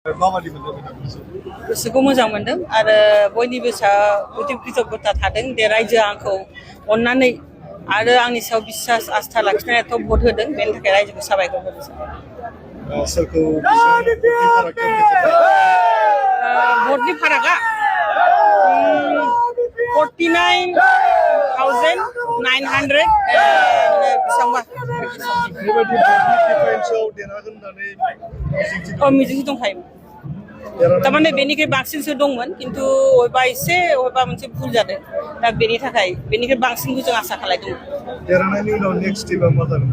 माबादि मोनदों गोसोखौ मोजां मोनदों आरो बयनिबो सायाव अति कृतज्ञता थादों दे रायजोआ आंखौ अननानै आरो आंनि सायाव बिसास आस्था लाखिनानै एथ' भट होदों बेनि थाखाय रायजोखौ साबायखर होनो सानो सोरखौ भटनि फारागा 49,900 बेसेबांबा बेबायदि डिफारेन्सआव देरहागोन होननानै मिजिंथि दंखायोमोन थारमाने बेनिख्रुइ बांसिनसो दंमोन खिन्थु अबेबा एसे अबेबा मोनसे भुल जादों दा बेनि थाखाय बेनिख्रुइ बांसिनखौ जों आसा खालामदोंमोन देरहानायनि उनाव नेक्स्ट स्टेपआ मा जागोन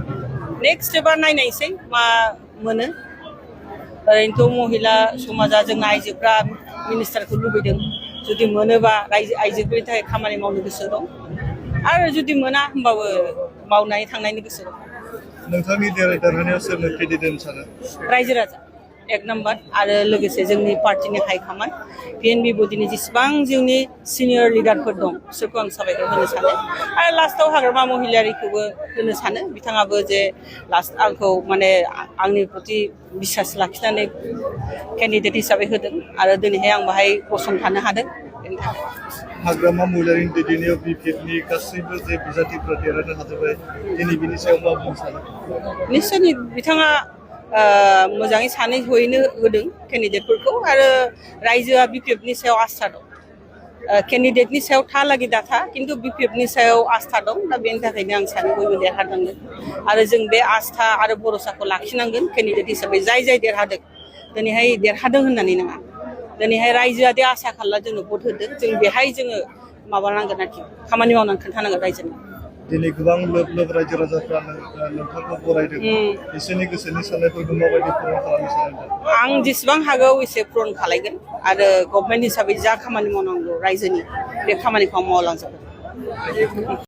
नेक्स्ट स्टेपआ नायनायसै मा मोनो ओरैनोथ' महिला समाजा जोंना आइजोफ्रा मिनिस्टारखौ लुबैदों जुदि मोनोबा आइजोफोरनि थाखाय खामानि मावनो गोसो दं आरो जुदि मोना होमबाबो मावनानै थांनायनि गोसो दं नोंथांनि देरहानायाव सोरनो क्रेडिट होनो सानो रायजो राजा एक नम्बर आरो लोगोसे जोंनि पार्टिनि हाइकमान्ड PNB बडिनि जेसेबां जोंनि सिनियर लिडारफोर दं बिसोरखौ आं साबायखर होनो सानो आरो लास्टआव हाग्रामा महिलारिखौबो होनो सानो बिथाङाबो जे लास्ट आंखौ माने आंनि प्रति बिसास लाखिनानै केन्डिडेट हिसाबै होदों आरो दिनैहाय आं बाहाय गसंथानो हादों बेनि थाखाय हाग्रामा महिलारिनि दैदेननायाव BPFनि गासैबो जे बिजाथिफोरा देरहानो हाजोबबाय दिनै बिनि सायाव मा बुंनो सानो निश्चय बिथाङा मोजाङै सानै हयैनो होदों केन्डिडेटफोरखौ आरो रायजोआ BPFनि सायाव आस्था दं केन्डिडेटनि सायाव थालागि दाथा खिन्थु BPFनि सायाव आस्था दं दा बेनि थाखायनो आं सानो बयबो देरहानांगोन आरो जों बे आस्था आरो भरसाखौ लाखिनांगोन केन्डिडेट हिसाबै जाय देरहादों दिनैहाय देरहादों होननानै नङा दिनैहाय रायजोआ दे आसा खालामना जोंनो भट होदों जों बेहाय जोङो माबानांगोन आरोखि खामानि मावनानै खोन्थानांगोन रायजोनो दिनै गोबां लोब रायजो राजाफ्रा नोंथांखौ बरायदों बिसोरनि गोसोनि साननायफोरखौ माबायदि पुरन खालामनो सानो आं जेसेबां हागौ एसे पुरन खालायगोन आरो गभर्नमेन्ट हिसाबै जा खामानि मावनांगौ रायजोनि बे खामानिखौ मावलांजोबगोन